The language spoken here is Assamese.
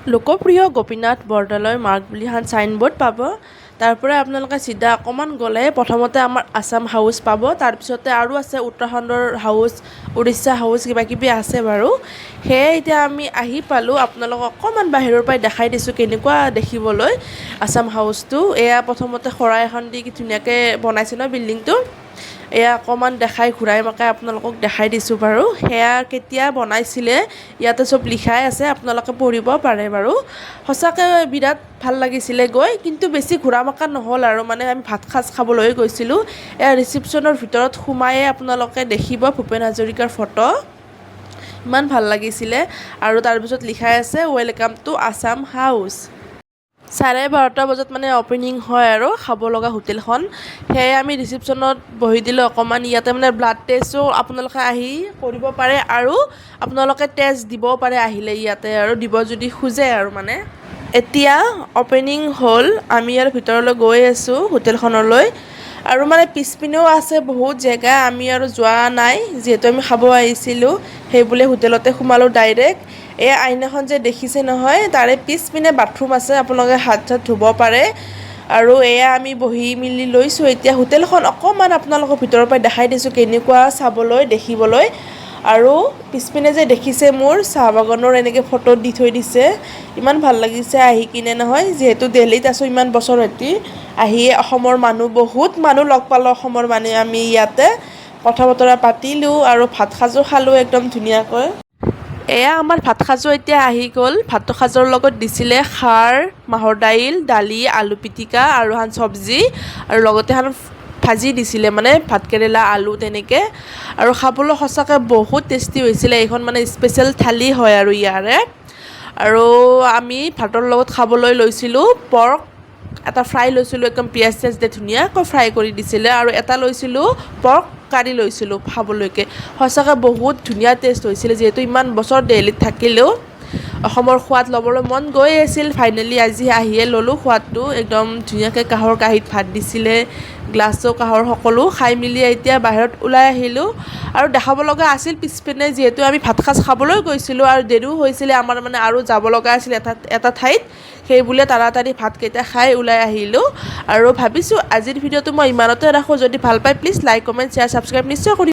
লোকপ্ৰিয় গোপীনাথ বৰদলৈ মাৰ্গ বুলি এখন চাইনবোৰ্ড পাব। তাৰ পৰা আপোনালোকে চিধা অকণমান গ'লে প্ৰথমতে আমাৰ আছাম হাউচ পাব। তাৰপিছতে আৰু আছে উত্তৰাখণ্ডৰ হাউচ, উৰিষ্যা হাউচ, কিবা কিবি আছে বাৰু। সেয়ে এতিয়া আমি আহি পালোঁ। আপোনালোকক অকণমান বাহিৰৰ পৰাই দেখাই দিছোঁ কেনেকুৱা দেখিবলৈ আছাম হাউচটো। এয়া প্ৰথমতে শৰাই এখন দি কি ধুনীয়াকৈ বনাইছে ন বিল্ডিংটো। এয়া অকণমান দেখাই ঘূৰাই পকাই আপোনালোকক দেখাই দিছোঁ বাৰু। সেয়া কেতিয়া বনাইছিলে ইয়াতে চব লিখাই আছে, আপোনালোকে পঢ়িব পাৰে বাৰু। সঁচাকৈ বিৰাট ভাল লাগিছিলে গৈ, কিন্তু বেছি ঘূৰা পকা নহ'ল আৰু মানে আমি ভাত সাজ খাবলৈ গৈছিলোঁ। এয়া ৰিচিপশ্যনৰ ভিতৰত সোমায়ে আপোনালোকে দেখিব ভূপেন হাজৰিকাৰ ফটো, ইমান ভাল লাগিছিলে। আৰু তাৰপিছত লিখাই আছে "welcome to Assam house". 12:30 বজাত মানে অ'পেনিং হয় আৰু খাব লগা হোটেলখন। সেয়ে আমি ৰিচিপশ্যনত বহি দিলোঁ অকণমান। ইয়াতে মানে ব্লাড টেষ্টো আপোনালোকে আহি কৰিব পাৰে আৰু আপোনালোকে টেষ্ট দিবও পাৰে আহিলে ইয়াতে আৰু দিব যদি খোজে। আৰু মানে এতিয়া অ'পেনিং হ'ল, আমি আৰু ভিতৰলৈ গৈ আছোঁ হোটেলখনলৈ। আৰু মানে পিছপিনেও আছে বহুত জেগা, আমি আৰু যোৱা নাই, যিহেতু আমি খাব আহিছিলোঁ। সেই বুলি হোটেলতে সোমালোঁ ডাইৰেক্ট। এই আইনাখন যে দেখিছে নহয়, তাৰে পিছপিনে বাথৰুম আছে, আপোনালোকে হাত চাত ধুব পাৰে। আৰু এয়া আমি বহি মেলি লৈছোঁ। এতিয়া হোটেলখন অকণমান আপোনালোকৰ ভিতৰৰ পৰা দেখাই দিছোঁ কেনেকুৱা চাবলৈ দেখিবলৈ। আৰু পিছপিনে যে দেখিছে মোৰ চাহ বাগানৰ এনেকৈ ফটো দি থৈ দিছে। ইমান ভাল লাগিছে আহি কিনে নহয়। যিহেতু দিল্লীত আছোঁ ইমান বছৰ ৰাতি আহি অসমৰ মানুহ বহুত মানুহ লগ পালোঁ। অসমৰ মানুহ আমি ইয়াতে কথা বতৰা পাতিলোঁ আৰু ভাত সাজো খালোঁ একদম ধুনীয়াকৈ। এয়া আমাৰ ভাত সাজো এতিয়া আহি গ'ল। ভাত সাজৰ লগত দিছিলে খাৰ, মাহৰ দাইল, দালি, আলু পিটিকা আৰু এখন চব্জি আৰু লগতে এখন ভাজি দিছিলে, মানে ভাতকেৰেলা আলু তেনেকৈ। আৰু খাবলৈ সঁচাকৈ বহুত টেষ্টি হৈছিলে। এইখন মানে স্পেচিয়েল থালি হয় আৰু ইয়াৰে। আৰু আমি ভাতৰ লগত খাবলৈ লৈছিলোঁ পৰ্ক এটা ফ্ৰাই লৈছিলোঁ, একদম পিঁয়াজ চিয়াজ দি ধুনীয়াকৈ ফ্ৰাই কৰি দিছিলে। আৰু এটা লৈছিলোঁ পৰ্ক কাৰী লৈছিলোঁ খাবলৈকে। সঁচাকৈ বহুত ধুনীয়া টেষ্ট হৈছিলে। যিহেতু ইমান বছৰ দেলহিত থাকিলেও অসমৰ সোৱাদ ল'বলৈ মন গৈ আছিল, ফাইনেলি আজি আহিয়ে ল'লোঁ সোৱাদটো। একদম ধুনীয়াকৈ কাঁহৰ কাঁহীত ভাত দিছিলে, গ্লাছো কাঁহৰ, সকলো খাই মেলি এতিয়া বাহিৰত ওলাই আহিলোঁ। আৰু দেখাব লগা আছিল পিছপিনে, যিহেতু আমি ভাত সাজ খাবলৈ গৈছিলোঁ আৰু দেৰিও হৈছিলে আমাৰ, মানে আৰু যাব লগা আছিল এটা এটা ঠাইত, সেই বুলিয়ে তাড়াতাড়ি ভাতকেইটা খাই ওলাই আহিলোঁ। আৰু ভাবিছোঁ আজিৰ ভিডিঅ'টো মই ইমানতে ৰাখোঁ। যদি ভাল পায়, please like, comment, share, subscribe নিশ্চয় কৰিব।